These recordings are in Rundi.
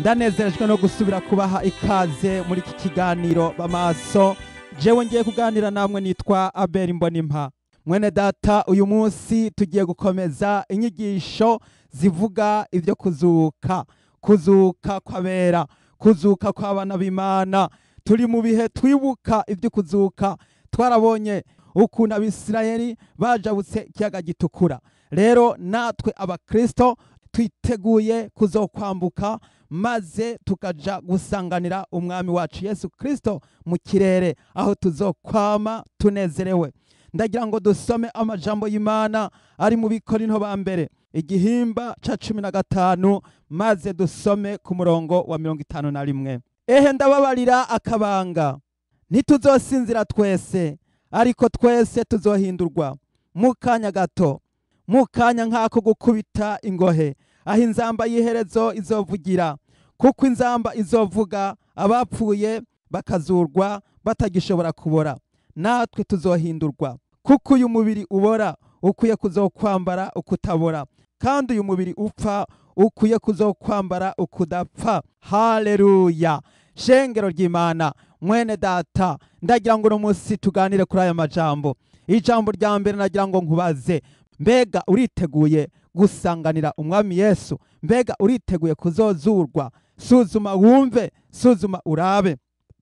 Ndanezerejwe no gusubira kubaha ikaze muri iki kiganiro Bamaso. Jewe ngiye kuganira namwe nitwa Abel Mbonimpa. Mwene data, uyu munsi tugiye gukomeza inyigisho zivuga ibyo kuzuka, kuzuka kw'abera, kuzuka kw'abana b'Imana. Turi mu bihe twibuka ibyo kuzuka. Twarabonye ukuntu Abisirayeli bajabutse ikiyaga gitukura. Rero natwe abakristo twiteguye kuzokwambuka maze tukaja gusanganira umwami wacu Yesu Kristo mu kirere, aho tuzokwama tunezerewe. Ndagira ngo dusome amajambo y'Imana ari mu Bikorinto ba mbere igihimba ca 15, maze dusome ku murongo wa 51. Ehe, ndababarira akabanga, ntituzosinzira twese, ariko twese tuzohindurwa mu kanya gato, mu kanya nk'ako gukubita ingohe, aho inzamba y'iherezo izovugira. Kuko inzamba izovuga, abapfuye bakazurwa batagishobora kubora, natwe tuzohindurwa. Kuko uyu mubiri ubora ukwiye kuzokwambara ukutabora, kandi uyu mubiri upfa ukwiye kuzokwambara ukudapfa. Haleluya! Shengero ry'Imana, mwene data, ndagira ngo uno munsi tuganire kuri aya majambo. Ijambo rya mbere nagira ngo nkubaze: mbega uriteguye gusanganira umwami Yesu? Mbega uriteguye kuzozurwa? Suzuma wumve, suzuma urabe.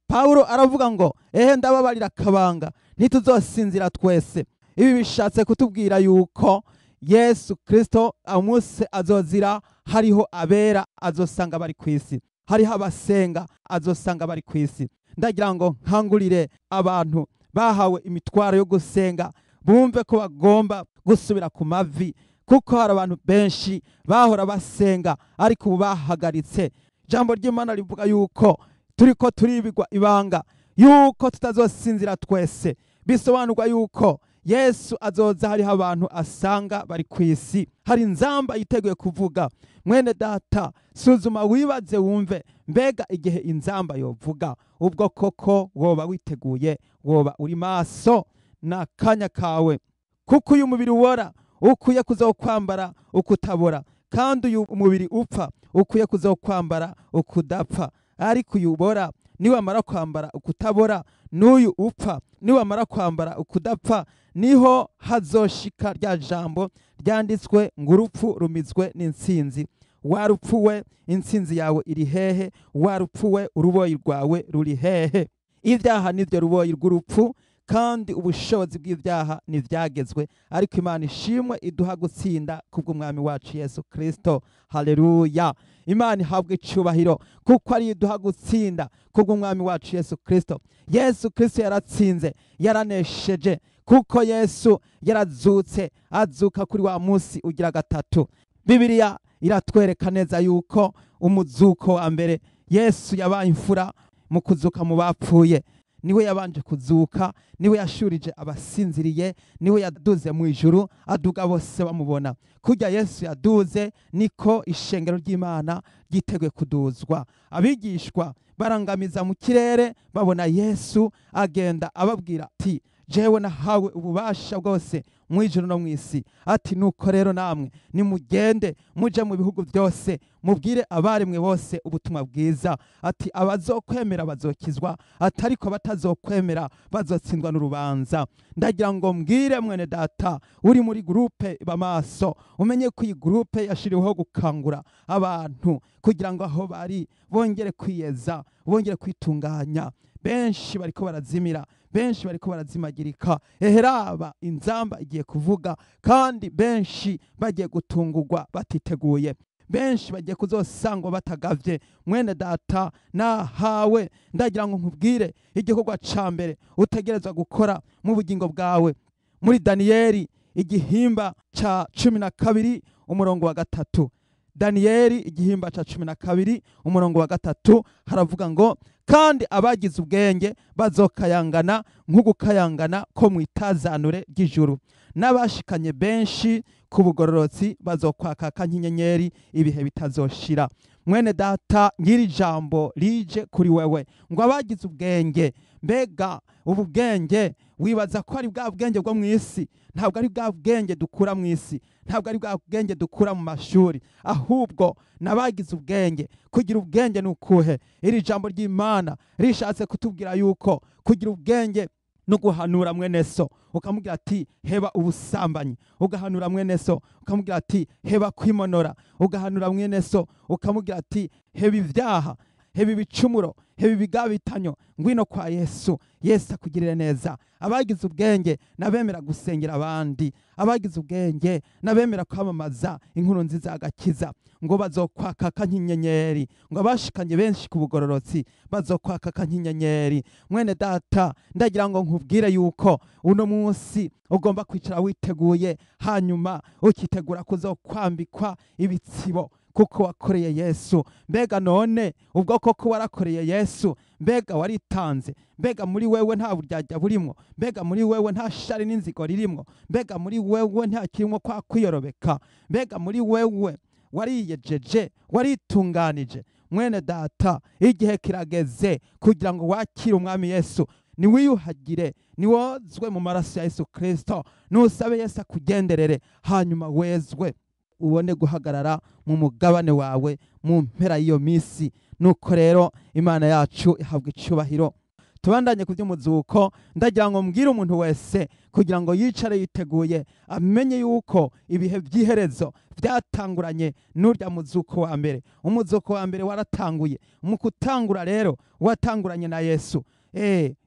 Paulo aravuga ngo ehe, ndababarira akabanga, ntituzosinzira twese. Ibi bishatse kutubwira yuko Yesu Kristo umunsi azozira hariho abera azosanga bari ku isi, hariho abasenga azosanga bari ku isi. Ndagira ngo nkangurire abantu bahawe imitwaro yo gusenga, bumve ko bagomba gusubira ku mavi, kuko hari abantu benshi bahora basenga ariko ubu bahagaritse. Ijambo ry'Imana rivuga yuko turiko turibigwa ibanga yuko tutazosinzira twese. Bisobanurwa yuko Yesu azoza hariho abantu asanga bari ku isi, hari inzamba yiteguye kuvuga. Mwene data, suzuma wibaze wumve, mbega igihe inzamba yovuga, ubwo koko woba witeguye, woba uri maso? N'akanya kawe. Kuko uyu mubiri ubora ukwiye kuzokwambara ukutabora, kandi uyu mubiri upfa ukwiye kuzokwambara ukudapfa. Ariko uyu ubora niwamara kwambara ukutabora, n'uyu upfa niwamara kwambara ukudapfa, niho hazoshika rya jambo ryanditswe ngo urupfu rumizwe n'intsinzi. Warupfuwe, intsinzi yawe iri hehe? Warupfuwe, uruboyi rwawe ruri hehe? Ibyaha nivyo ruboyi rw'urupfu, kandi ubushobozi bw'ibyaha ntivyagezwe. Ariko Imana ishimwe iduha gutsinda kubw'umwami wacu Yesu Kristo. Haleluya! Imana ihabwe icubahiro kuko ari iduha gutsinda kubw'umwami wacu Yesu Kristo. Yesu Kristo yaratsinze, yaranesheje, kuko Yesu yarazutse, azuka kuri wa munsi ugira gatatu. Bibiliya iratwereka neza yuko umuzuko wa mbere Yesu yabaye imfura mu kuzuka mu bapfuye. Niwe yabanje kuzuka, niwe yashurije abasinziriye, niwe yaduze mu ijuru, aduga bose bamubona. Kurya Yesu yaduze niko ishengero ry'Imana ryiteguye kuduzwa. Abigishwa barangamiza mu kirere babona Yesu agenda ababwira ati jewe nahawe ububasha bwose mu ijuru no mu isi. Ati nuko rero namwe nimugende muje mu bihugu byose, mubwire abaremwe bose ubutumwa bwiza. Ati abazokwemera bazokizwa, ati ariko batazokwemera bazotsindwa n'urubanza. Ndagira ngo mbwire mwene data uri muri groupe Bamaso, umenye ko iyi groupe yashiriweho gukangura abantu kugira ngo aho bari bongere kwiyeza, bongere kwitunganya. Benshi bariko barazimira, benshi bariko barazimagirika. Eheraba inzamba igiye kuvuga, kandi benshi bagiye gutungurwa batiteguye, benshi bagiye kuzosangwa batagavye. Mwene data nahawe, ndagira ngo nkubwire igikorwa ca mbere utegerezwa gukora mu bugingo bwawe. Muri Daniyeli igihimba ca 12 umurongo wa 3, Daniyeli igihimba ca 12 umurongo wa 3 haravuga ngo kandi abagize ubwenge bazokayangana nk'ugukayangana ko mwitazanure ry'ijuru, n'abashikanye benshi ku bugororotsi bazokwakaka nk'inyenyeri ibihe bitazoshira. Mwene data, ngiri jambo rije kuri wewe ngo abagize ubwenge. Mbega ubu bwenge Wibaza ko ari bwa bwenge bwo mu isi? Ntabwo ari bwa bwenge dukura mu isi, ntabwo ari bwa bwenge dukura mu mashuri, ahubwo n'abagize ubwenge. Kugira ubwenge ni ukuhe? Iri jambo ry'Imana rishatse kutubwira yuko kugira ubwenge no guhanura mwene so ukamubwira ati heba ubusambanyi, ugahanura mwene so ukamubwira ati heba kwimonora, ugahanura mwene so ukamubwira ati heba ibyaha, heba ibicumuro, heba ibigabitanyo, ngwino kwa Yesu, Yesu akugirire neza. Abagize ubwenge nabemera gusengera abandi, abagize ubwenge nabemera kwamamaza inkuru nziza y'agakiza, ngo bazokwakaka nk'inyenyeri, ngo abashikanye benshi ku bugororotsi bazokwakaka nk'inyenyeri. Mwene data, ndagira ngo nkubwire yuko uno munsi ugomba kwicara witeguye, hanyuma ukitegura kuzokwambikwa ibitsibo kuko wakoreye Yesu. Mbega none ubwo koko warakoreye Yesu? Mbega waritanze? Mbega muri wewe nta buryarya burimwo? Mbega muri wewe nta shari n'inzigo ririmwo? Mbega muri wewe nta kirimwo kwa kwiyorobeka? Mbega muri wewe wariyejeje, waritunganije? Mwene data, igihe kirageze kugira ngo wakire umwami Yesu. Niwiyuhagire, niwozwe mu maraso ya Yesu Kristo, nusabe Yesu akugenderere, hanyuma wezwe ubone guhagarara mu mugabane wawe mu mpera y'iyo misi. Nuko rero Imana yacu ihabwa icubahiro. Tubandanye ku by'umuzuko. Ndagira ngo mbwire umuntu wese kugira ngo yicare yiteguye, amenye yuko ibihe by'iherezo byatanguranye n'urya muzuko wa mbere. Umuzuko wa mbere waratanguye. Mu kutangura rero watanguranye na Yesu.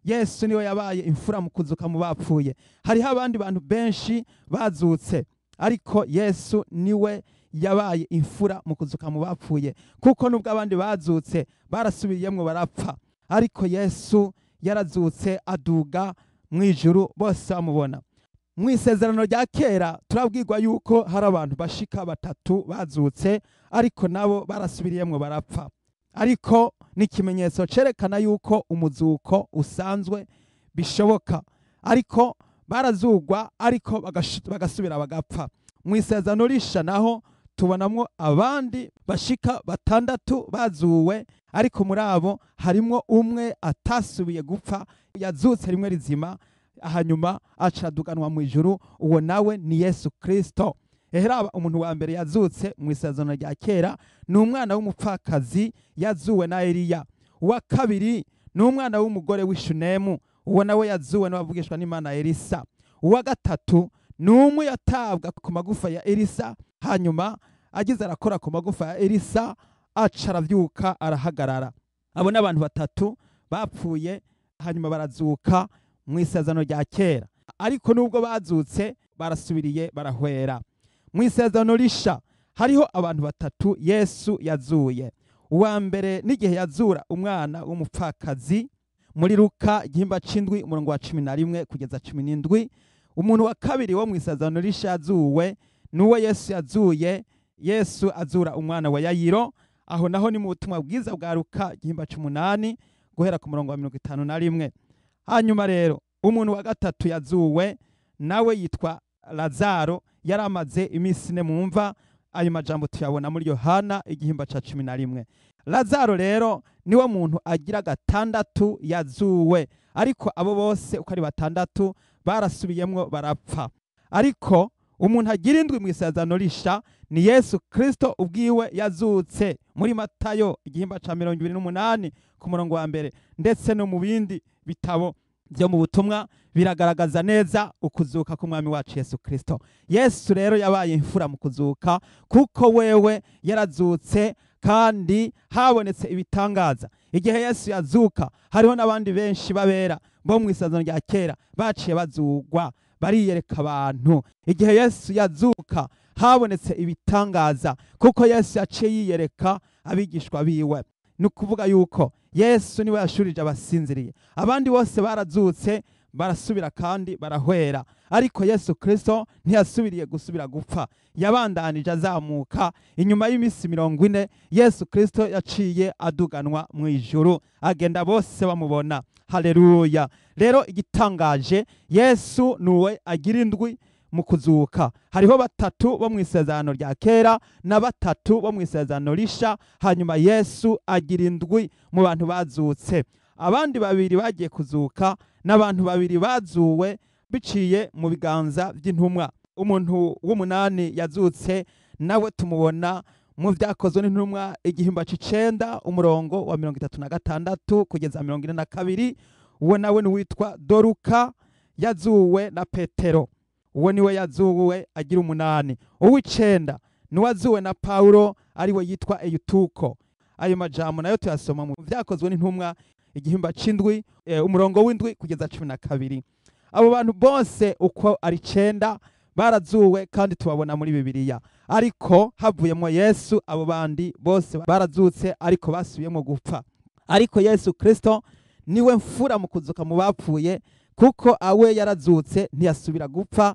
Yesu niwe yabaye imfura mu kuzuka mu bapfuye. Hariho abandi bantu benshi bazutse, ariko Yesu niwe yabaye imfura mu kuzuka mu bapfuye, kuko nubwo abandi bazutse barasubiriyemwo barapfa, ariko Yesu yarazutse aduga mu ijuru bose bamubona. Mu isezerano rya kera turabwirwa yuko hari abantu bashika batatu bazutse, ariko nabo barasubiriyemwo barapfa. Ariko ni ikimenyetso cerekana yuko umuzuko usanzwe bishoboka, ariko barazugwa ariko bagasubira bagapfa. Mu isezerano risha naho tubonamwo abandi bashika batandatu bazuwe, ariko muri abo harimwo umwe atasubiye gupfa, yazutse rimwe rizima, hanyuma acaduganwa mu ijuru. Uwo nawe ni Yesu Kristo. Eheraba umuntu wa mbere yazutse mu isezerano rya kera ni umwana w'umupfakazi yazuwe na Eliya. Uwa kabiri ni umwana w'umugore w'Ishunemu, uwo nawe yazuwe n'abavugishwa n'Imana Elisa. Uwa gatatu ni umwe yatabwa ku magufa ya Elisa, hanyuma agize arakora ku magufa ya Elisa aca aravyuka arahagarara. Abo ni abantu batatu bapfuye hanyuma barazuka mu isezerano rya kera, ariko nubwo bazutse barasubiriye barahwera. Mu isezerano risha hariho abantu batatu Yesu yazuye. Uwa mbere n'igihe yazura umwana w'umupfakazi muri Luka igihimba c'indwi umurongo wa 11 kugeza 17. Umuntu wa kabiri wo mu isezerano risha yazuwe nuwo Yesu yazuye. Yesu azura umwana wa Yayiro, aho naho ni mu butumwa bwiza bwa Luka igihimba c'umunani guhera ku murongo wa 51. Hanyuma rero umuntu wa gatatu yazuwe nawe yitwa Lazaro, yaramaze iminsi ine mu mva. Ayo majambo tuyabona muri Yohana igihimba ca 11. Lazaro rero niwe muntu agira gatandatu yazuwe, ariko abo bose uko ari batandatu barasubiyemwo barapfa. Ariko umuntu agira indwi mu isezerano risha ni Yesu Kristo ubwiwe yazutse muri Matayo igihimba ca 28 ku murongo wa mbere, ndetse no mu bindi bitabo byo mu butumwa biragaragaza neza ukuzuka k'umwami wacu Yesu Kristo. Yesu rero yabaye imfura mu kuzuka, kuko wewe yarazutse kandi habonetse ibitangaza. Igihe Yesu yazuka hariho n'abandi benshi babera bo mu isezerano rya kera baciye bazugwa bariyereka abantu. Igihe Yesu yazuka habonetse ibitangaza, kuko Yesu yaciye yiyereka abigishwa biwe. Ni ukuvuga yuko Yesu niwe yashurije abasinziriye, abandi bose barazutse barasubira kandi barahwera, ariko Yesu Kristo ntiyasubiriye gusubira gupfa, yabandanije azamuka. Inyuma y'iminsi 40 Yesu Kristo yaciye aduganwa mu ijuru, agenda bose bamubona. Haleluya! Rero igitangaje, Yesu nuwe agira indwi mu kuzuka. Hariho batatu bo mu isezerano rya kera na batatu bo mu isezerano risha, hanyuma Yesu agira indwi mu bantu bazutse. Abandi babiri bagiye kuzuka n'abantu babiri bazuwe biciye mu biganza by'intumwa. Umuntu w'umunani yazutse nawe tumubona mu Vyakozwe n'Intumwa igihimba c'icenda umurongo wa 36 kugeza 42. Uwo nawe ni witwa Doruka, yazuwe na Petero. Uwo niwe yazuwe agira umunani. Uw'icenda niwazuwe na Paulo, ariwe yitwa Eyutuko. Ayo majambo nayo tuyasoma mu Vyakozwe n'Intumwa igihimba c'indwi umurongo w'indwi kugeza 12. Abo bantu bose uko ari 9 barazuwe kandi tubabona muri Bibiliya, ariko havuyemo Yesu. Abo bandi bose barazutse ariko basubiyemo gupfa. Ariko Yesu Kristo niwe mfura mu kuzuka mu bapfuye, kuko awe yarazutse ntiyasubira gupfa,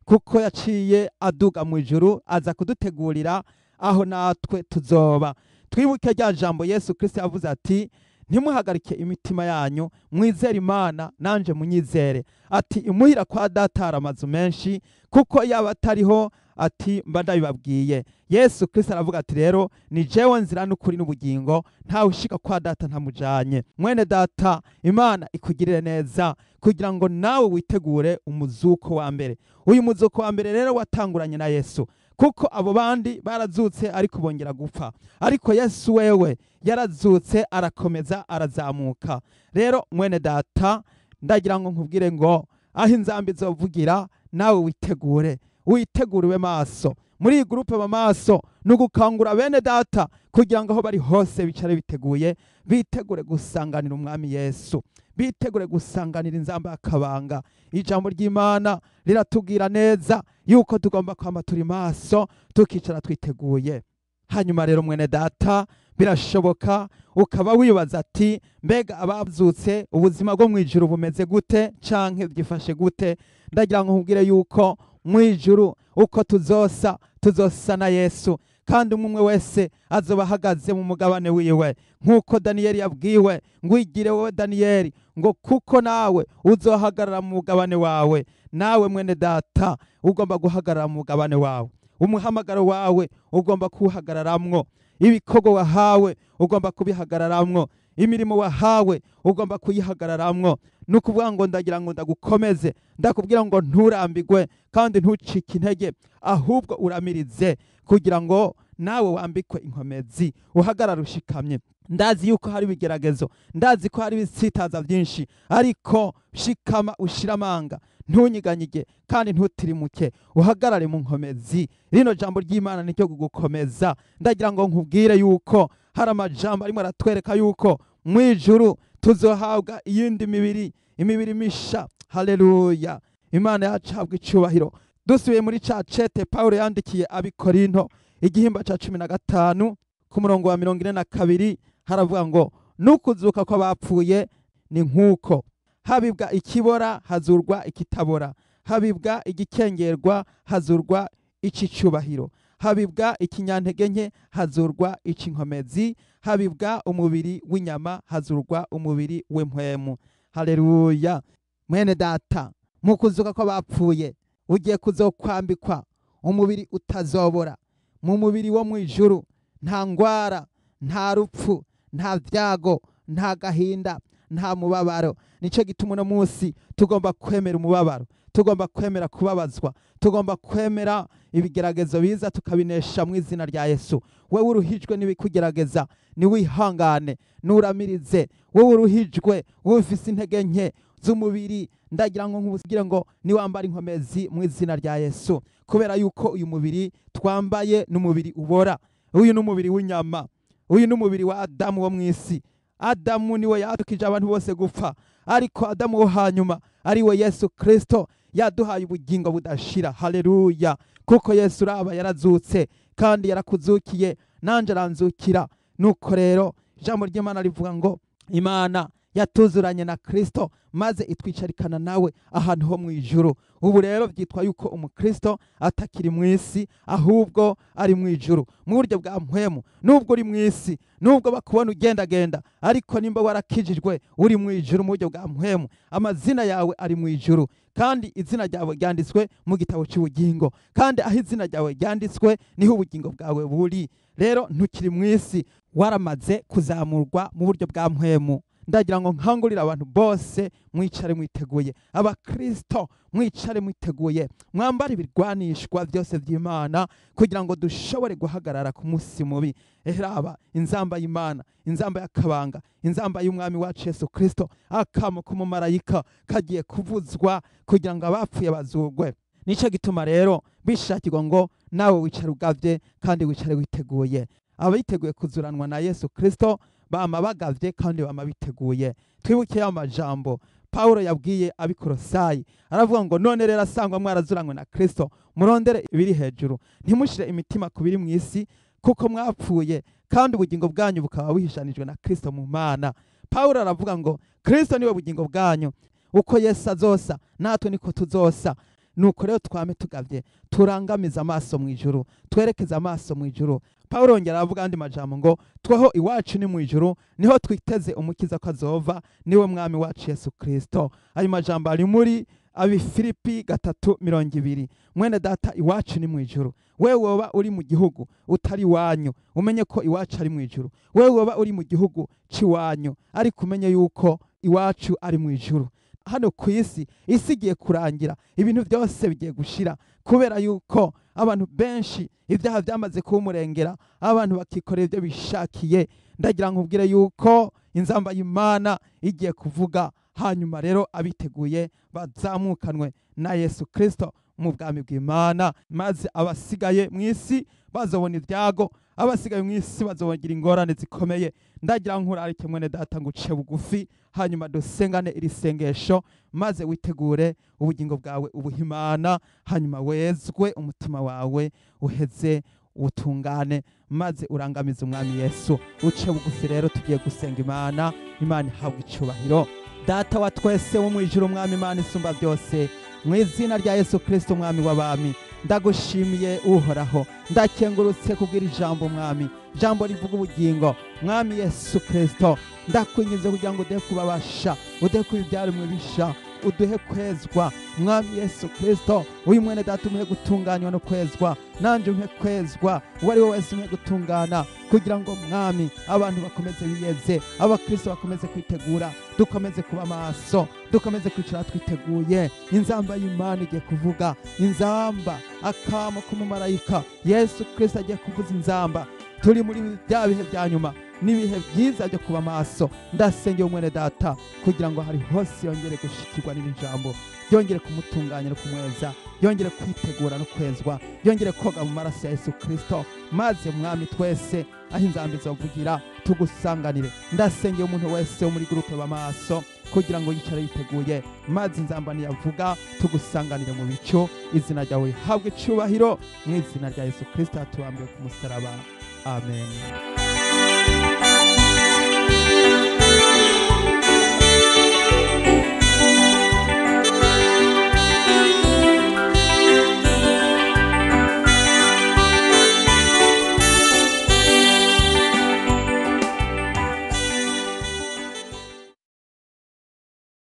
kuko yaciye aduga mu ijuru aza kudutegurira aho natwe tuzoba. Twibuke rya jambo Yesu Kristo yavuze ati: ntimuhagarike imitima yanyu, mwizere Imana nanje munyizere. Ati imuhira kwa Data hari amazu menshi, kuko yaba atariho ati mba ndabibabwiye. Yesu Kristo aravuga ati rero ni jewe nzira n'ukuri n'ubugingo, ntawe ushika kwa Data ntamujanye. Mwene Data, Imana ikugirire neza kugira ngo nawe witegure umuzuko wa mbere. Uyu muzuko wa mbere rero watanguranye na Yesu, kuko abo bandi barazutse ariko bongera gupfa, ariko Yesu wewe yarazutse arakomeza arazamuka. Rero mwene Data, ndagira ngo nkubwire ngo aho inzambi izovugira nawe witegure, witegure ube maso. Muri iyi groupe ba maso ni ugukangura bene Data kugira ngo aho bari hose bicare biteguye, bitegure gusanganira Umwami Yesu, bitegure gusanganira inzamba y'akabanga. Ijambo ry'Imana riratubwira neza yuko tugomba kwama turi maso, tukicara twiteguye. Hanyuma rero mwene Data, birashoboka ukaba wibaza ati mbega abazutse ubuzima bwo mu ijuru bumeze gute canke byifashe gute? Ndagira ngo nkubwire yuko mu ijuru uko tuzosa, tuzosa na Yesu, kandi umwe wese azoba ahagaze mu mugabane wiwe, nk'uko Daniyeli yabwiwe ngo igire wowe Daniyeli, ngo kuko nawe uzohagarara mu mugabane wawe. Nawe mwene Data ugomba guhagarara mu mugabane wawe, umuhamagaro wawe ugomba kuwuhagararamwo, ibikorwa wahawe ugomba kubihagararamwo, imirimo wahawe ugomba kuyihagararamwo. Nukuvuga ngo ndagira ngo ndagukomeze, ndakubwira ngo nturambigwe kandi ntucike intege, ahubwo uramirize kugira ngo nawe wambikwe inkomezi, uhagarare ushikamye. Ndazi yuko hari ibigeragezo, ndazi ko hari ibisitaza byinshi, ariko shikama ushira amanga, ntunyiganyige kandi ntutirimuke, uhagarare mu nkomezi. Rino jambo ry'Imana nicyo kugukomeza. Ndagira ngo nkubwire yuko hari amajambo arimo aratwereka yuko mu ijuru tuzohabwa iyindi mibiri, imibiri misha. Haleluya, Imana yacu habwa icyubahiro. Dusubiye muri ca cete Paulo yandikiye ab'Ikorinto igihimba ca 15 ku murongo wa 42, haravuga ngo nukuzuka kw'abapfuye ni nkuko habibwa ikibora hazurwa ikitabora, habibwa igikengerwa hazurwa icicubahiro, habibwa ikinyantege nke hazurwa icinkomezi, habibwa umubiri w'inyama hazurwa umubiri w'impwemu. Haleluya. Mwene Data, mu kuzuka kw'abapfuye ugiye kuzokwambikwa umubiri utazobora. Mu mubiri wo mu ijuru nta ngwara, nta rupfu, nta vyago, nta gahinda, nta mubabaro. Nico gituma uno munsi tugomba kwemera umubabaro, tugomba kwemera kubabazwa, tugomba kwemera ibigeragezo biza tukabinesha mu izina rya Yesu. Wewe uruhijwe n'ibikugerageza, niwihangane, nuramirize. Wewe uruhijwe, wewe ufise intege nke z'umubiri, ndagira ngo nkubwire ngo niwambara inkomezi mu izina rya Yesu, kubera yuko uyu mubiri twambaye n'umubiri ubora. Uyu n'umubiri w'inyama, uyu n'umubiri wa Adamu wo mwisi. Adamu niwe yadukije abantu bose gupfa, ariko Adamu wo hanyuma ariwe Yesu Kristo yaduhaye ubugingo budashira. Haleluya. Kuko Yesu raba yarazutse kandi yarakuzukiye, nanje aranzukira. Nuko rero ijambo ry'Imana rivuga ngo Imana yatuzuranye na Kristo maze itwicarikana nawe ahantu ho mu ijuru. Ubu rero byitwa yuko umukristo atakiri mu isi ahubwo ari mu ijuru mu buryo bwa mpwemu. Nubwo uri mu isi, nubwo bakubona ugendagenda, ariko nimba warakijijwe uri mu ijuru mu buryo bwa mpwemu, amazina yawe ari mu ijuru, kandi izina ryawe ryanditswe mu gitabo cy'ubugingo, kandi aho izina ryawe ryanditswe niho ubugingo bwawe buri. Rero ntukiri mu isi, waramaze kuzamurwa mu buryo bwa mpwemu. Ndagira ngo nkangurire abantu bose, mwicare mwiteguye. Abakristo mwicare mwiteguye, mwambare ibirwanishwa byose by'Imana kugira ngo dushobore guhagarara ku munsi mubi. Raba inzamba y'Imana, inzamba y'akabanga, inzamba y'umwami wacu Yesu Kristo, akamo k'umumarayika kagiye kuvuzwa kugira ngo abapfuye bazugwe. Nico gituma rero bishakirwa ngo nawe wicare ugavye kandi wicare witeguye. Abiteguye kuzuranwa na Yesu Kristo bama bagavye kandi bama biteguye. Twibuke ya majambo Paulo yabwiye abikorosayi, aravuga ngo none rero asangwa mwarazuranywe na Kristo, murondere ibiri hejuru, ntimushire imitima ku biri mu isi, kuko mwapfuye kandi ubugingo bwanyu bukaba buhishanijwe na Kristo mu Mana. Paulo aravuga ngo Kristo niwe bugingo bwanyu, uko Yesu azosa natwe niko tuzosa. Nuko rero twame tugavye, turangamiza amaso mu ijuru, twerekeza amaso mu ijuru. Paulo yongera aravuga andi majambo ngo tweho iwacu ni mu ijuru, niho twiteze umukiza ko azova, niwe mwami wacu Yesu Kristo. Ayo majambo ari muri Abifilipi 3:20. Mwene data, iwacu ni mu ijuru. Wewe woba uri mu gihugu utari iwanyu, umenye ko iwacu ari mu ijuru. Wewe woba uri mu gihugu c'iwanyu, ariko umenye yuko iwacu ari mu ijuru. Hano ku isi, isi igiye kurangira, ibintu byose bigiye gushira, kubera yuko abantu benshi ibyaha byamaze kumurengera, abantu bakikorera ibyo bishakiye. Ndagira nkubwire yuko inzamba y'Imana igiye kuvuga, hanyuma rero abiteguye bazamukanwe na Yesu Kristo mu bwami bw'Imana, maze abasigaye mu isi bazobona ibyago, abasigaye mu isi bazogira ingorane zikomeye. Ndagira nkurarike mwene data ngo uce bugufi, hanyuma dusengane iri sengesho, maze witegure ubugingo bwawe ubuhimana, hanyuma wezwe umutima wawe uheze utungane, maze urangamize umwami Yesu. Uce bugufi rero, tugiye gusenga Imana. Imana ihabwe icyubahiro. Data wa twese wo mu ijuru, umwami Imana isumba byose, mu izina rya Yesu Kristo umwami w'abami, ndagushimiye Uhoraho, ndakengurutse kubwira ijambo mwami, jambo rivuga ubugingo. Mwami Yesu Kristo, ndakwinginze kugira ngo uduhe kubabasha, uduhe kuba ibyaremwe bisha, uduhe kwezwa. Mwami Yesu Kristo, uyu mwene data umuhe gutunganywa no kwezwa, nanje umuhe kwezwa, uwo ari we wese umuhe gutungana, kugira ngo mwami abantu bakomeze biyeze, abakristo bakomeze kwitegura, dukomeze kuba maso, dukomeze kwicara twiteguye. Inzamba y'Imana igiye kuvuga, inzamba akamo k'umumarayika Yesu Kristo agiye kuvuza inzamba. Turi muri bya bihe bya nyuma, n'ibihe byiza byo kuba maso. Ndasengera umwene data kugira ngo hari hose yongere gushikirwa n'iri jambo, yongere kumutunganya no kumweza, yongere kwitegura no kwezwa, yongere koga mu maraso ya Yesu Kristo, maze mwami twese aho inzamba izovugira tugusanganire. Ndasengera umuntu wese wo muri groupe b'amaso kugira ngo yicare yiteguye, maze inzamba niyavuga tugusanganire mu bicu. Izina ryawe rihabwe icyubahiro, mu izina rya Yesu Kristo tubambiwe ku musaraba. Amen.